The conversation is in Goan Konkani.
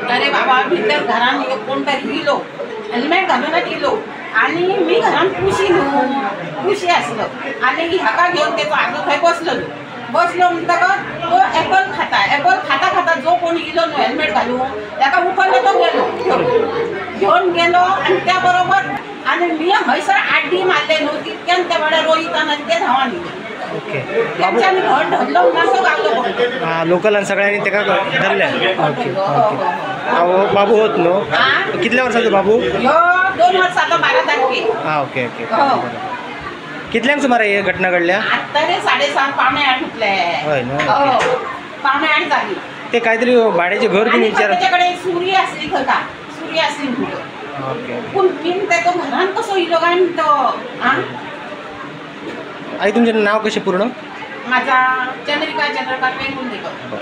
अरे बाबा भितर घरान कोण तरी इलो, हेल्मेट घालूनच इलो आनी मी घरान कुशी न्हू, कुशी आसलो आनी हाका घेवन तेचो आजो थंय बसलो. बसलो म्हणटकच तो एपल खाता, एपल खाता खाता जो कोण इलो न्हू हेल्मेट घालून ताका उखल्लो, तो गेलो घेवन गेलो. आनी त्या बरोबर आनी मी हयसर आड्डी मारले न्हू तितक्यान त्या वेळार रोहितान आनी ते धांवान इले. ओके, तेंच्यांनी घर धरलो म्हणून तो गावलो. लोकलान सगळ्यांनी तेका धरले. Okay okay. बाबू होत न्हू, कितल्या वर्साचो बाबू? ह्यो 2 वर्साचो, 12 तारखेक. हां ओके ओके. कितल्यांक सुमार ही घटना घडल्या? आत्ता रे 7:30 7:45 उठले. हय न्हू, 7:45 जाली. ते काहीतरी भाड्याचे घर बीन विचार, त्याच्याकडे सुरी आसली खंय का, सुरी आसली म्हणतो. ओके. पूण बीन तेचो घरान कसो इलो काय म्हणतो. आं आई, तुमचें नाव कशें पूर्ण? माझा चंद्रिका चंद्रकांत वेंगुर्लेकर.